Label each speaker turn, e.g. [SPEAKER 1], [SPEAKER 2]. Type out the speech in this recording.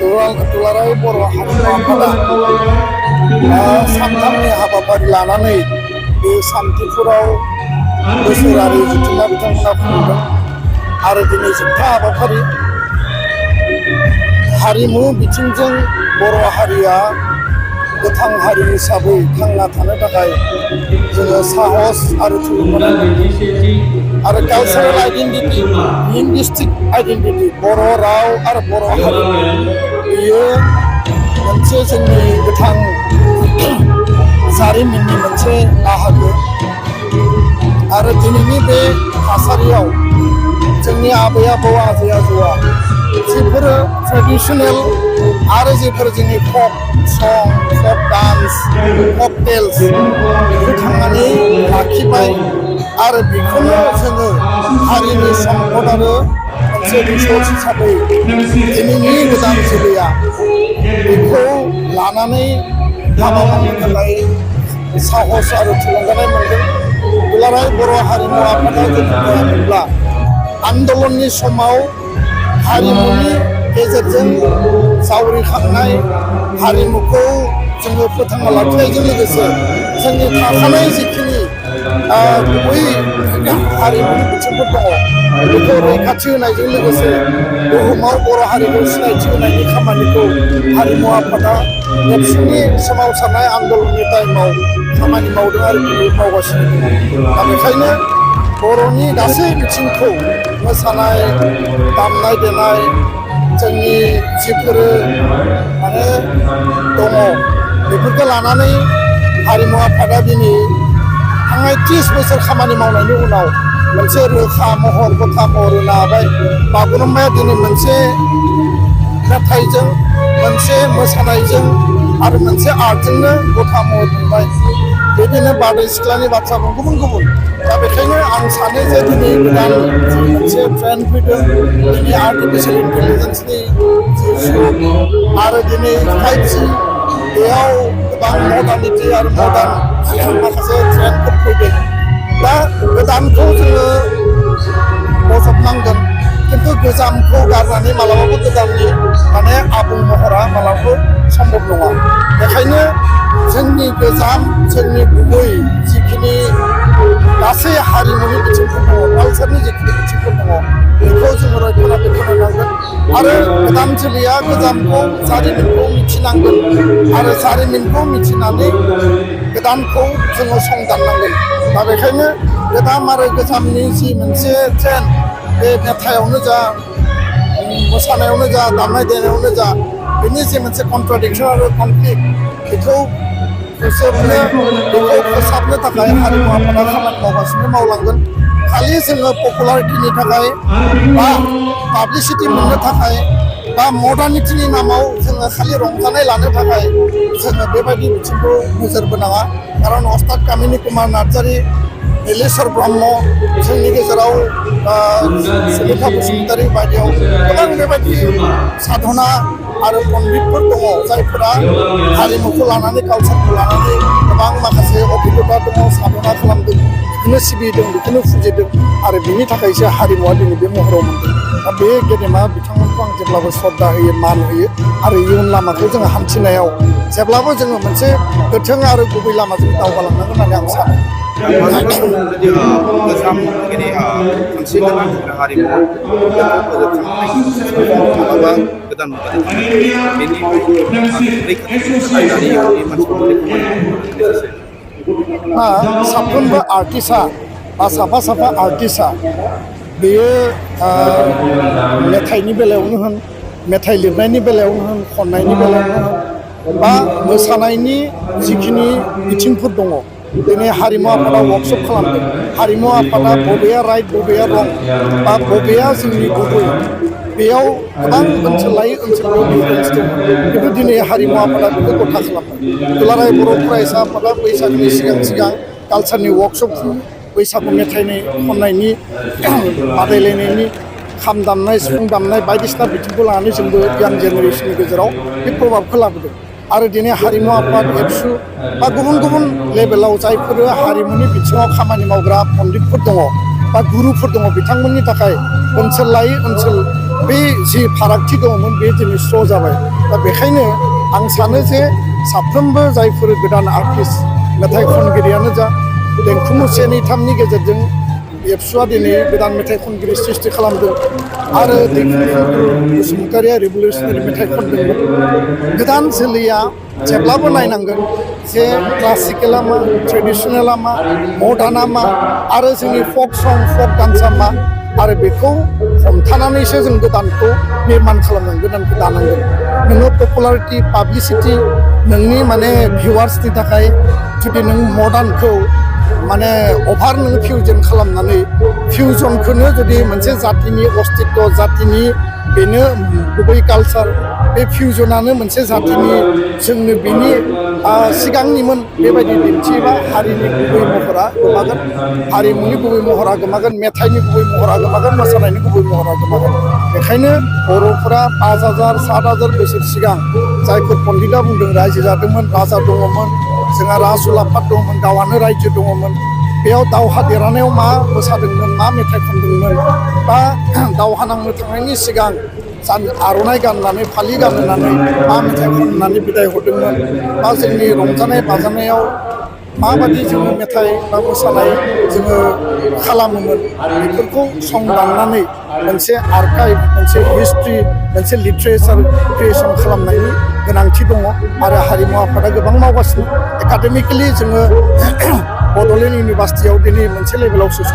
[SPEAKER 1] दुलाराय बर' हारिमु आफादा सानथामनि हाबाफारि लानानै बे सान्तिपुराव बोसोरारि जथुम्मा बिथांमोना खुंदों आरो दिनै जोबथा हाबाफारि हारिमु बिथिंजों बर' हारिया गोथां हारि हिसाबै थांना थानो थाखाय जोङो साहस आरो थुलुंगा आरो कालचारेल आइडेन्टिटि लिंगुइस्टिक आइडेन्टिटि बर' राव आरो बर' हारिमु बेयो मोनसे जोंनि गोथां जारिमिननि मोनसे बाहागो आरो दिनैनि बे थासारियाव जोंनि आबै आबौ आजै आजौआ जिफोरो ट्रेडिसनेल आरो जिफोर जोंनि फक सं फक डान्स फक टेल्स बेखौ थांनानै लाखिबाय आरो बेखौनो जोङो हारिनि सम्पद आरो मोनसे रिसर्स हिसाबै दिनैनि गोदान जोलैया बेखौ लानानै हाबा मावनो थाखाय साहस आरो थुलुंगानाय मोनदों। दुलाराय बर' हारिमु आफादा जोंब्ला आन्दलननि समाव हारिमुनि गेजेरजों जावरिखांनाय हारिमुखौ जोङो फोथांना लाखिनायजों लोगोसे जोंनि थाखानाय जिखिनि गुबै हारिमुनि बिथिंफोर दङ बेखौ रैखाथि होनायजों लोगोसे बुहुमाव बर' हारिखौ सिनायथि होनायनि खामानिखौ हारिमु आफादा एबसुनि सोमावसारनाय आन्दलननि टाइमाव खामानि मावदों आरो दिनै मावगासिनो दङ। दा बेखायनो बर'नि गासै बिथिंखौ मोसानाय दामनाय देनाय जोंनि जिफोरो माने दङ बेफोरखौ लानानै हारिमु आफादा दिनै थांनाय 30 बोसोर खामानि मावनायनि उनाव मोनसे रोखा महर गथा महर होनो हाबाय। बागुरुम्बाया दिनै मोनसे मेथाइजों मोनसे मोसानायजों आरो मोनसे आर्टजोंनो गथा महर मोनबाय। बिदिनो बारदै सिख्लानि बाथ्रा गुबुन गुबुन दा बेखायनो आं सानो जे दिनै गोदान मोनसे ट्रेन्ड फैदों दिनै आर्टिफिसियेल इन्टेलिजेन्सनि जि जुग आरो दिनै 5G बेयाव गोबां मडार्निटि आरो मडार्न माखासे ट्रेन्डफोर फैदों। दा गोदानखौ जोङो बजबनांगोन खिन्थु गोजामखौ गारनानै मालाबाबो गोदाननि माने आबुं महरा मालाबाबो सम्भब नङा। बेखायनो जोंनि गोजाम जोंनि गुबै जिखिनि गासै हारिमुनि बिथिंफोर दङ कालचारनि जिखिनि बिथिंफोर दङ बेखौ जोङो रैखा खालामनांगोन आरो गोदान जोलैया गोजामखौ जारिमिनखौ मिथिनांगोन आरो जारिमिनखौ मिथिनानै गोदानखौ जोङो संदाननांगोन। दा बेखायनो गोदान आरो गोजामनि जि मोनसे ट्रेन्ड बे मेथाइयावनो जा मोसानायावनो जा दामनाय देनायावनो जा बेनि जि मोनसे कन्ट्राडिक्सन आरो कनफ्लिक्ट बेखौ फोसाबनो थाखाय हारिमु आफादा खामानि मावगासिनो मावलांगोन। खालि जोङो पपुलारिटिनि थाखाय बा पाब्लिसिटि मोननो थाखाय बा मडार्निटिनि नामाव जोङो खालि रंजानाय लानो थाखाय जोङो बेबायदि बिथिंखौ नोजोर बोनाङा। खारन अस्ताद कामिनी कुमार नार्जारी नीलेश्वर ब्रह्म जोंनि गेजेराव सुलेखा बसुमतारी बायदियाव गोबां बेबायदि साधना आरो पण्डितफोर दङ जायफोरा हारिमुखौ लानानै कालचारखौ लानानै गोबां माखासे अभिज्ञता दङ साधना खालामदों बेखौनो सिबिदों बेखौनो फुजिदों आरो बेनि थाखायसो हारिमुवा दिनै बे महराव मोनदों। दा बे गेदेमा बिथांमोनखौ आं जेब्लाबो श्रद्धा होयो मान होयो आरो इयुन लामाखौ जोङो हान्थिनायाव जेब्लाबो जोङो मोनसे गोथों आरो गुबै लामाजों दावगालांनांगोन होननानै आं सानो।
[SPEAKER 2] गोजाम जोंनि मोनसे गोनां हारिमु मालाबा गोदान
[SPEAKER 1] साफ्रोमबो आर्टिस्टआ बा साफा साफा आर्टिस्टआ बेयो मेथाइनि बेलायावनो होन मेथाइ लिरनायनि बेलायावनो होन खन्नायनि बेलायावनो होन बा मोसानायनि जिखिनि बिथिंफोर दङ दिनै हारिमु आफादा वर्कशप खालामदों। हारिमु आफादा बबेया राइट बबेया रं बा बबेया जोंनि गुबै बेयाव गोबां ओनसोल लायै ओनसोल बेयाव डिफारेन्स दङ खिन्थु दिनै हारिमु आफादा बेखौ गथा खालामबाय। दुलाराय बर' फरायसा आफादा बैसागुनि सिगां कालचारनि वर्कशप बैसागु मेथाइनि खन्नायनि बादायलायनायनि खाम दामनाय सिफुं दामनाय बायदिसिना बिथिंखौ लानानै जोंबो यां जेनेरेसननि गेजेराव बे प्रभाबखौ लाबोदों। आरो दिनै हारिमु आफाद एबसु बा गुबुन गुबुन लेभेलाव जायफोर हारिमुनि बिथिङाव खामानि मावग्रा पण्डितफोर दङ बा गुरुफोर दङ बिथांमोननि थाखाय ओनसोल लायै ओनसोल बे जि फारागथि दङमोन बे दिनै स्र' जाबाय दा बेखायनो आं सानो जे साफ्रोमबो जायफोर गोदान आर्टिस्ट मेथाइ खनगिरियानो जा देंखो मुसे 2-3नि गेजेरजों एबसुआ दिनै गोदान मेथाइ खनगिरि सृष्टि खालामदों आरो बसुमतारिया रिभलिउसनारि मेथाइ खनदोंमोन गोदान जोलैया जेब्लाबो नायनांगोन जे क्लासिकेला मा ट्रेडिसनेला मा मडार्ना मा आरो जोंनि फक सं फक डान्सआ मा आरो बेखौ हमथानानैसो जों गोदानखौ निर्माण खालामनांगोन गोदानखौ दानांगोन नोङो पपुलारिटि पाब्लिसिटि नोंनि माने भिउवार्सनि थाखाय जुदि नों मडार्नखौ माने अभार नों फिउजन खालामनानै फिउजनखौनो जुदि मोनसे जातिनि अस्तित्व जातिनि बेनो गुबै कालचार बे फिउजनानो मोनसे जातिनि जोंनो बिनि सिगांनिमोन बेबायदि दिन्थियोबा हारिनि गुबै महरा गोमागोन हारिमुनि गुबै महरा गोमागोन मेथाइनि गुबै महरा गोमागोन मोसानायनि गुबै महरा गोमागोन बेखायनो बर'फोरा 5,000 7,000 बोसोर सिगां जायफोर पण्डिता बुंदों रायजो जादोंमोन राजा दङमोन जोंहा राजउलाफाद दङमोन गावआनो रायजो दङमोन बेयाव दावहा देरहानायाव मा मोसादोंमोन मा मेथाइ खनदोंमोन बा दावहा नांनो थांनायनि सिगां आर'नाइ गाननानै फालि गानहोनानै मा मेथाइ खननानै बिदाय हरदोंमोन बा जोंनि रंजानाय बाजानायाव माबादि जोङो मेथाइ बा मोसानाय जोङो खालामोमोन बेफोरखौ सं दाननानै मोनसे आर्काइभ मोनसे हिस्ट्रि मोनसे लिटारेचार क्रिएसन खालामनायनि गोनांथि दङ आरो हारिमु आफादा गोबां मावगासिनो एकाडेमिकेलि जोङो बड'लेण्ड इउनिभारसिटियाव दिनै मोनसे लेभेलाव